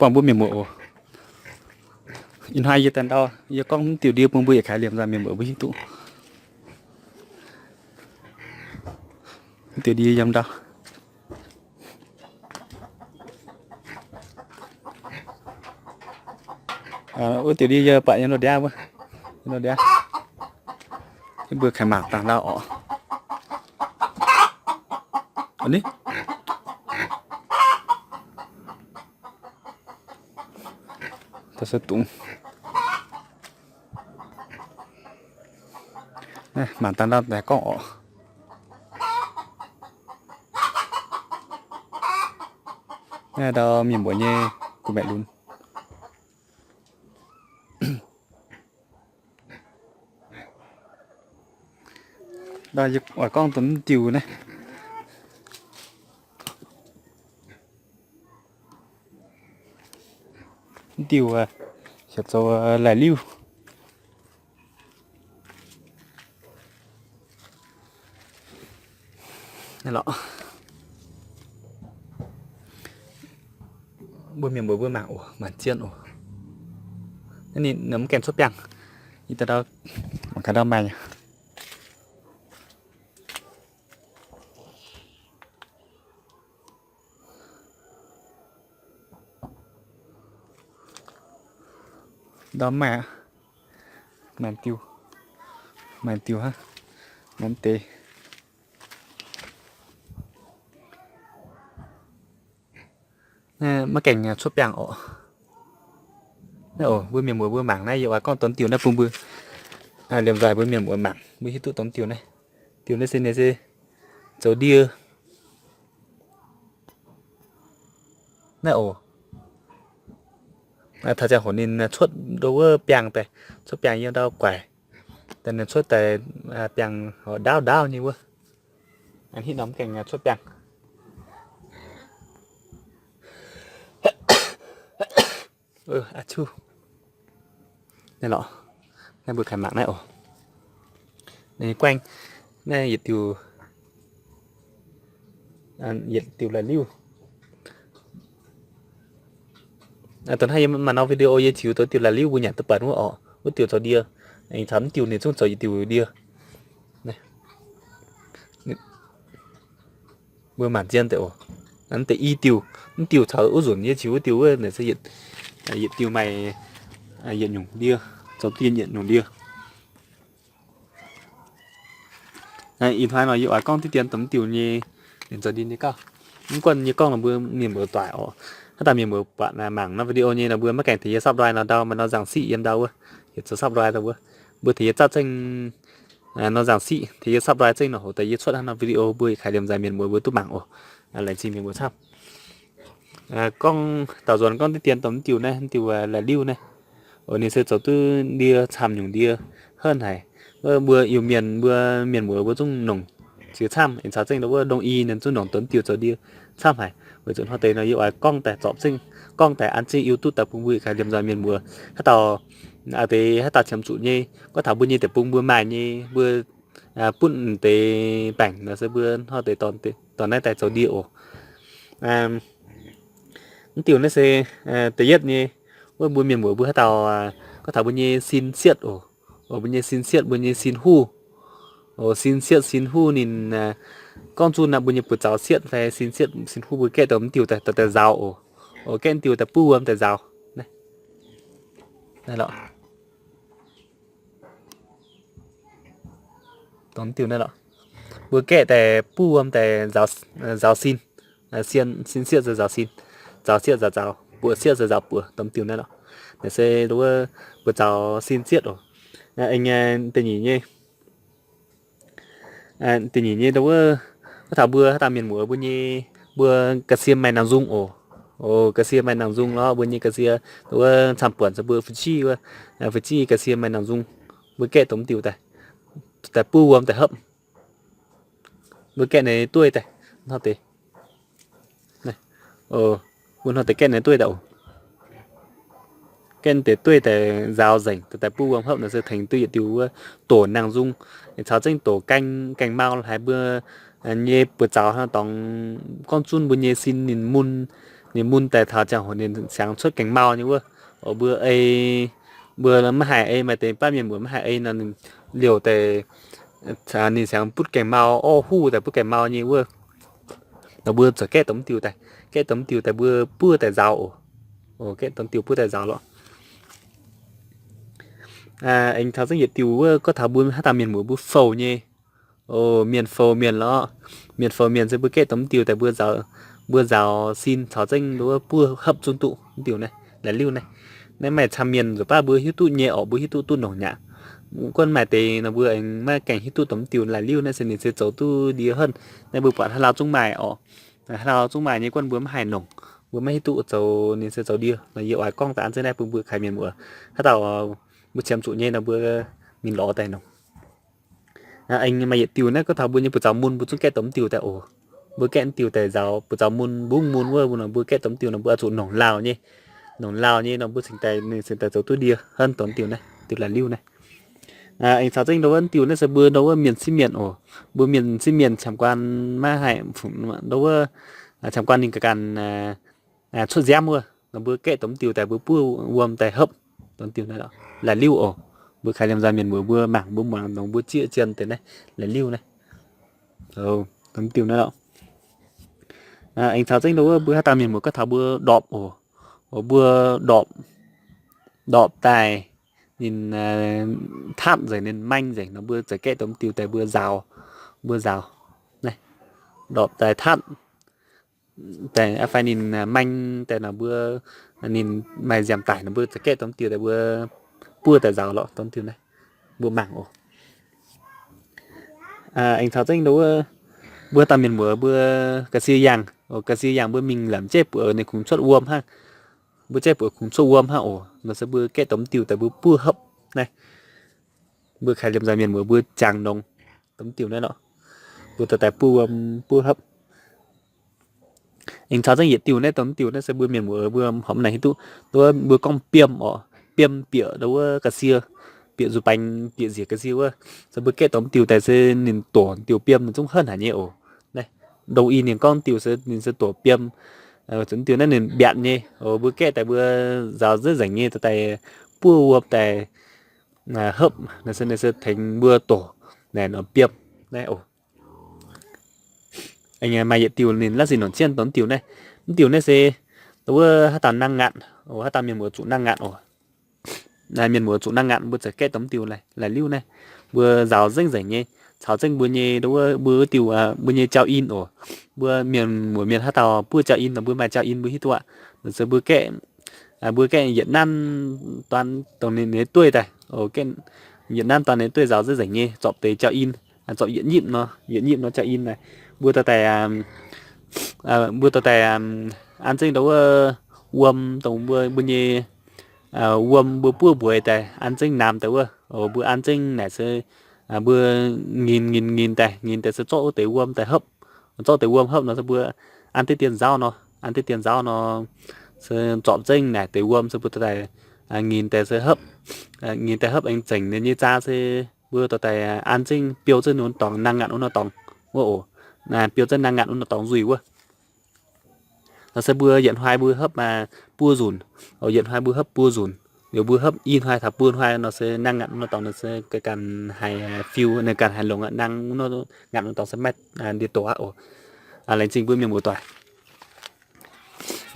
buangh mbuo mienh muoz oc. Ih hnoi yie daaih ndau, yie gorngv mv diuh ndie bun mbuo yietc kaaix liemh nzaaih mienh muoz mbuo hiuv duqv. Mv diuh ndie yiem ndau. Wuov diuh ndie yie buatc yiem ndau ndiaav wuov. Yiem ndau ndiaav. Mbuo kaaix mangc dangh ndau oc. Ni, mangc dangh ndau daaih gorngv oc. Naaiv ndau mienh muoz nyei gu'maeqc lunx. Ndau yie oix gorngv dongh mv diuh naaiv. Mv diuh heuc zoux laih liuh. Naaiv lorqc. Mbuo mienh mbuo mbuo mangc oc, mangc zien oc. Naaiv ninh mv gaengh cuotv biangh. Ih daaih ndau, mangc gaax ndau maaih. Ndau maaih aqv. Maaih diuh, maaih diuh hnangv. Maaih deix. Naaiv maiv gaengh cuotv biangh orqc. Naaiv oc, mbuo mienh muoz mbuo mangc naaiv, yie oix gorngv dongh diuh naaiv bun mbuo liemh nzaaih mbuo mienh muoz mangc, mbuo hiuv duqv dongh diuh naaiv. Diuh naaiv se ninh se zoux ndie. Naaiv oc, taux ziangh hoc ninh cuotv ndo wuov biangh daaih, cuotv biangh yiem ndau guaix, daaih ninh cuotv daaih biangh ndaauv ndaauv nyei wuov. Hitv norm gaengh cuotv biangh. Aa, naaiv lorqc, naaiv mbuo kaaix mangc naaiv oc. Ninh guaengv naaiv yietc diuh, yietc diuh la'liuh. Dongh naaiv yie maaih norm video yie ziux dongh diuh la'liuh mbuo nyanc duqv buatc wuov orqc, wuov diuh zoux ndie. Aengx caux mv diuh ninh zungv zoux yietc diuh ndie. Mbuo mangc zien deix oc. Naaiv deix i diuh, mv diuh caux wuov nzunc yie ziux wuov diuh wuov naaic se yietc diuh maaih yietc nyungc ndie, zoux duqv yietc nyungc ndie. Ih hnoi nor yie oix gorngv diqv dien dongh mv diuh nyei, ninh zoux ndie nyei gauh. Mv gunv yie gorngv nor mbuo mienh muoz doic oc. Haaix dauh mienh muoz buatc mangc norm video nyei nor mbuo maiv gaengh tengx yie subscribe nor ndau, maaih norm nzangc siqv yiem ndau wuov, yietc zoux subscribe ndau wuov. Mbuo tengx yie zatv zengv norm nzangc siqv, tengx yie subscribe zengv nor hoc daaih yie cuotv haaix norm video mbuo yietc kaaix liemh nzaaih mienh muoz mbuo duqv mangc oc. Laengz zingh mienh muoz camv. Gorngv daaux nzuonx gorngv diqv dien dongh mv diuh naaiv, mv diuh la'liuh naaiv. Ninh se zoux duqv ndie camv nyungc ndie henv haic. Mbuo Iu-Mienh mbuo mienh muoz mbuo zungv nongc ziux camv, aengx caux zengv wuov Đông y ninh zungv nongc dongh mv diuh zoux ndie camv haic. Weic zuqc hnoi deix nor yie oix gorngv daaih zorpc zengv, gorngv daaih an zengv YouTube daaih bun mbuo yietc kaaix liemh nzaaih mienh muoz. Haaix dauh, deix haaix dauh qiemx zuqc nyei, gorngv taux mbuo nyei deic-bung mbuo maaih nyei, mbuo butv deix baengc nor se mbuo hnoi deix dorh naaiv daaih zoux ndie oc. Mv diuh naaiv se da'yietv nyei, wuov mbuo mienh muoz mbuo haaix dauh, gorngv taux mbuo nyei sin sietv oc. Mbuo nyei sin sietv, mbuo nyei sin huv. Sin sietv sin huv ninh, gorngv zunh naaiv mbuo nyei buoz-zaux sietv fai sin sietv sin huv mbuo gaeqv dongh mv diuh daaih, daaih nzaaux oc. Gaeqv mv diuh daaih buv wuom daaih nzaaux. Dongh mv diuh naaiv lorqc. Mbuo gaeqv daaih buv wuom daaih nzaaux sin. Sin sietv se nzaaux sin, nzaaux sietv nzaaux nzaaux, buoz sietv se nzaaux buoz, dongh mv diuh naaiv lorqc. Naaiv se wuov buoz-zaux sin sietv oc. Aengx da'nyeic nyei, da'nyeic nyei wuov, wuov taux mbuo haaix dauh mienh muoz mbuo nyei, mbuo ga'sie maaih nangh nzung oc. Ga'sie maaih nangh nzung lorqc, mbuo nyei ga'sie wuov camv-buonc se mbuo fu'jueiv wuov, fu'jueiv ga'sie maaih nangh nzung, mbuo gaeqv dongh mv diuh daaih, daaih buv wuom daaih hopv. Mbuo gaeqv naaiv dueiv daaih, hnoi deix, mbuo hnoi deix gaeqv naaiv dueiv daaih oc. Gaeqv deix dueiv daaih nzaaux nzengc, daaih buv wuom hopv nor se tengx duqv yietc diuh wuov doqc nangh nzung, caux zengv doqc gaeng, gaeng mau haic mbuo nyei buoz-zaux hnangv dorngx gorngv zunv mbuo nyei sin ninh mun, ninh mun daaih taux ziangh hoc ninh siangx cuotv gaengh mau nyei wuov. Mbuo ei, mbuo maiv haih ei, maaih deix baav mienh muoz maiv haih ei nor, ninh liouh deix, ninh siangx butv gaengh mau, orv huv daaih butv gaengh mau nyei wuov. Nor mbuo zuqc gaeqv dongh diuh daaih, gaeqv dongh diuh daaih mbuo buov daaih nzaaux oc. Gaeqv dongh diuh buov daaih nzaaux lorqc. Aengx caux zengv yietc diuh wuov gorngv taux mbuo haaix dauh mienh muoz mbuo fouc nyei. Mienh fouc mienh lorqc. Mienh fouc mienh se mbuo gaeqv dongh diuh daaih mbuo nzaaux, mbuo nzaaux sin caux zengv nduov buov hopv zungv duqv diuh naaiv, la'liuh naaiv. Naaiv maaih camv mienh nzuqc baav mbuo hiuv duqv nyei orqc, mbuo hiuv duqv duqv nongc nyaqc. Gorngv maaih deix nor mbuo aengx maiv gaengh hiuv duqv dongh diuh la'liuh naaiv se ninh se zoux duqv ndie henv. Naaiv mbuo buatc haaix lauh zungv maaih orqc. Haaix lauh zungv maaih nyei, gorngv mbuo maiv haih nongc, mbuo maiv hiuv duqv zoux ninh se zoux ndie. Nor yie oix gorngv daaih an zengv naaiv bun mbuo kaaix mienh muoz, haaix dauh mbuo qiemx zuqc nyei nor mbuo mingh lorz daaih nongc. Aengx maaih yietc diuh naaiv gorngv taux mbuo nyei buoz-zaux mun mbuo zungv gaeqv dongh diuh daaih oc. Mbuo gaeqv diuh daaih nzaaux buoz-zaux mun, mbungv mun wuov nor mbuo gaeqv dongh diuh nor mbuo oix zuqc nongc lauh nyei. Nongc lauh nyei nor mbuo cingx daaih, ninh cingx daaih zoux duqv ndie henv dongh diuh naaiv, diuh la'liuh naaiv. Aengx caux zengv ndau wuov diuh naaiv se mbuo ndau wuov mienh sieqv mienh oc. Mbuo mienh sieqv mienh camv guan maiv haih fungc ndau wuov, camv guan ninh ganh ganh cuotv nziaamv wuov, nor mbuo gaeqv dongh diuh daaih mbuo buov wuom daaih hopv dongh diuh naaiv lorqc, la'liuh oc. Mbuo kaaix liemh nzaaih mienh muoz mbuo mangc mbuo muangx nongx mbuo zieqv zien deix naaiv la'liuh naaiv. Dongh diuh naaiv lorqc. Aengx caux zengv ndau wuov mbuo haaix dauh mienh muoz gorngv taux mbuo ndorpc oc. Mbuo ndorpc, ndorpc daaih ninh tatv nzengc, ninh maeng nzengc nor mbuo za'gaeqv dongh diuh daaih mbuo nzaaux, mbuo nzaaux. Ndorpc daaih tatv daaih fai ninh maeng daaih nor mbuo, ninh maaih nziaamv daic nor mbuo za'gaeqv dongh diuh daaih mbuo buov daaih nzaaux lorqc dongh diuh naaiv. Mbuo mangc oc. Aengx caux zengv ndau wuov mbuo dauh mienh muoz mbuo ga'sie yangh, ga'sie yangh mbuo mingh lamh jaiv buoz ninh kungx cuotv wuom hnangv. Mbuo jaiv buoz kungx cuotv wuom hnangv oc. Nor se mbuo gaeqv dongh diuh daaih mbuo buov hopv naaiv. Mbuo kaaix liemh nzaaih mienh muoz mbuo jangx nongx dongh diuh naaiv lorqc. Mbuo daaih daaih buov wuom buov hopv. Aengx caux zengv yietc diuh naaiv dongh diuh naaiv se mbuo mienh muoz mbuo horpc naaic hiuv duqv, ndau wuov mbuo gorngv biemh oc, biemh bieqc ndau wuov ga'sie, bieqc nzuih baengx bieqc nziec ga'sie wuov, se mbuo gaeqv dongh diuh daaih se ninh doqc diuh biemh ninh zungv henv haic nyei oc. Naaiv Đông y ninh gorngv diuh se ninh se doqc biemh. Diuh naaiv ninh mbiatc nyei oc, mbuo gaeqv daaih mbuo nzaaux nzengc nzengc nyei daaih buov wuom daaih hopv, naaiv se tengx mbuo doqc naaic nor biemh naaiv oc. Maaih yietc diuh ninh la'sic nongc cien dongh diuh naaiv. Mv diuh naaiv se wuov haaix dauh nangh ngaatc, haaix dauh mienh muoz zuqc nangh ngaatc oc. Mienh muoz zuqc nangh ngaatc mbuo za'gaeqv dongh diuh la'liuh naaiv. Mbuo nzaaux nzengc nzengc nyei, caux zengv mbuo nyei, mbuo diuh, mbuo nyei jauv-in oc. Mbuo mienh muoz mienh haaix dauh buov jauv-in nor mbuo maaih jauv-in mbuo hiuv duqv aqv. Se mbuo gaeqv, mbuo gaeqv yietc nanv duan dongh ninh dueiv daaih, yietc nanv duan ninh dueiv nzaaux nzengc nzengc nyei, zorpc deix jauv-in, zorpc yietc nyipv nor, yietc nyipv nor jauv-in naaic. Mbuo dorh daaih, mbuo dorh daaih an zengv ndau wuov wuom dongh mbuo, mbuo nyei wuom mbuo buov mbuox daaih an zengv naamx daaih wuov, mbuo an zengv naaic se mbuo nginx nginx nginx daaih, nginx daaih se zorqv wuov deix wuom daaih hopv. Zorqv deix wuom hopv nor se mbuo an deix dien nzauv nor, an deix dien nzauv nor se zorpc zengv naaic deix wuom se mbuo dorh daaih nginx daaih se hopv. Nginx daaih hopv aengx zengc ninh nyei zaa se mbuo dorh daaih an zengv biou zengv ninh wuov dorngx, nangh ngaatc wuov nor dorngx wuov oc. Biou zengv nangh ngaatc wuov nor dorngx nzuih wuov. Nor se mbuo yietc hnoi mbuo hopv buo nzunc, yietc hnoi mbuo hopv buo nzunc. Liuz mbuo hopv i hnoi taux buo hnoi nor se nangh ngaatc wuov nor dorngx nor se ganh haiz fiu, ninh ganh haiz longx aqv, nangh wuov nor ngaatc wuov dorngx se maiv ndie doqc aqv oc. Laengz zingh mbuo mienh muoz-doic.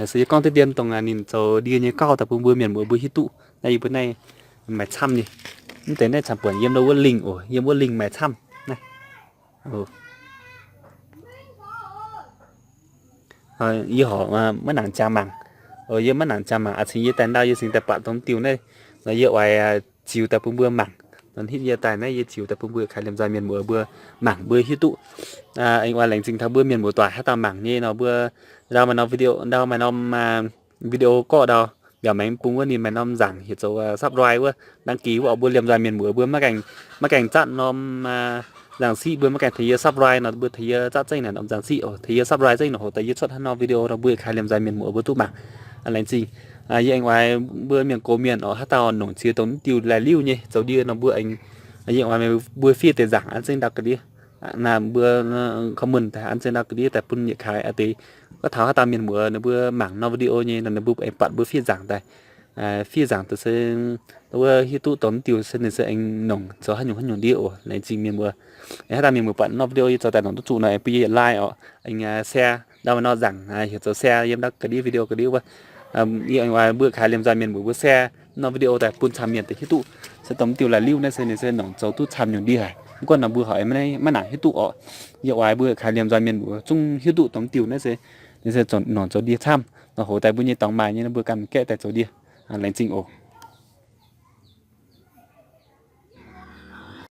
Se yie gorngv deix dien dongh ninh zoux ndie nyei gauh daaih bun mbuo mienh muoz mbuo hiuv duqv. Naaiv yie mbuo naaiv maaih camv nyei. Mv deix naaiv camv buonc yiem ndau wuov lingh oc, yiem wuov lingh maaih camv naaiv. Yie horpc maiv nangc jaa mangc. Yie maiv nangc jaa mangc, a'cingx yie daaih ndau yie cingx daaih buatc dongh diuh naaiv. Nor yie oix ziux daaih bun mbuo mangc. Nor hitv yie daaih naaiv yie ziux daaih bun mbuo kaaix liemh nzaaih mienh muoz mbuo mangc mbuo hiuv duqv. Aengx oix laengz zingh taux mbuo mienh muoz-doic haaix dauh mangc nyei nor mbuo ndau maaih norm video, ndau maaih norm video gorqv ndau, mbiaauc maengx bung wuov ninh maaih norm nzaangc heuc zoux subscribe wuov, đăng ký wuov oc. Mbuo liemh nzaaih mienh muoz mbuo maiv gaengh, maiv gaengh zatv norm nzaangc siqv, mbuo maiv gaengh tengx yie subscribe nor mbuo tengx yie zatv zengv naaic norm nzaangc siqv oc. Tengx yie subscribe zengv nor hoc daaih yie cuotv haaix norm video nor mbuo kaaix liemh nzaaih mienh muoz mbuo duqv mangc. Laengz zingh. Yie aengx oix mbuo mienh gox mienh oc, haaix dauh nongc ziex dongh diuh la'liuh nyei zoux ndie nor mbuo aengx, yie aengx oix mbuo fiev deix nzaangc an zengv ndau ga'ndiev. Naaiv mbuo comment daaih an zengv ndau ga'ndiev daaih bun yietc kaaix a'deix. Gorngv taux haaix dauh mienh muoz ninh mbuo mangc norm video nyei nor, ninh mbuo aengx buatc mbuo fiev nzaangc daaih. Fiev nzaangc daaih se wuov hiuv duqv dongh mv diuh se ninh se aengx nongc zoux haaix nyungc haaix nyungc ndie oc. Laengz zingh mienh mbuo. Haaix dauh mienh muoz buatc norm video yie zoux daaih nongc duqv zuqc nor, aengx bun yie yietc like oc. Aengx share ndau maiv nor nzaangc, heuc zoux share yiem ndau ga'ndiev video ga'ndiev wuov. Yie aengx oix mbuo kaaix liemh nzoih mienh mbuo mbuo share norm video daaih bun camv mienh deix hiuv duqv se dongh mv diuh la'liuh naaiv se ninh se nongc zoux duqv camv nyungc ndie haic. Mv gunv nor mbuo horpc maiv nangc hiuv duqv oc. Yie oix mbuo kaaix liemh nzoih mienh mbuo zungv hiuv duqv dongh mv diuh naaiv se ninh se nongc zoux ndie camv. Nor hoz daaih mbuo nyei dorngx maaih nyei nor mbuo ganh gaeqv daaih zoux ndie. Laengz zingh oc.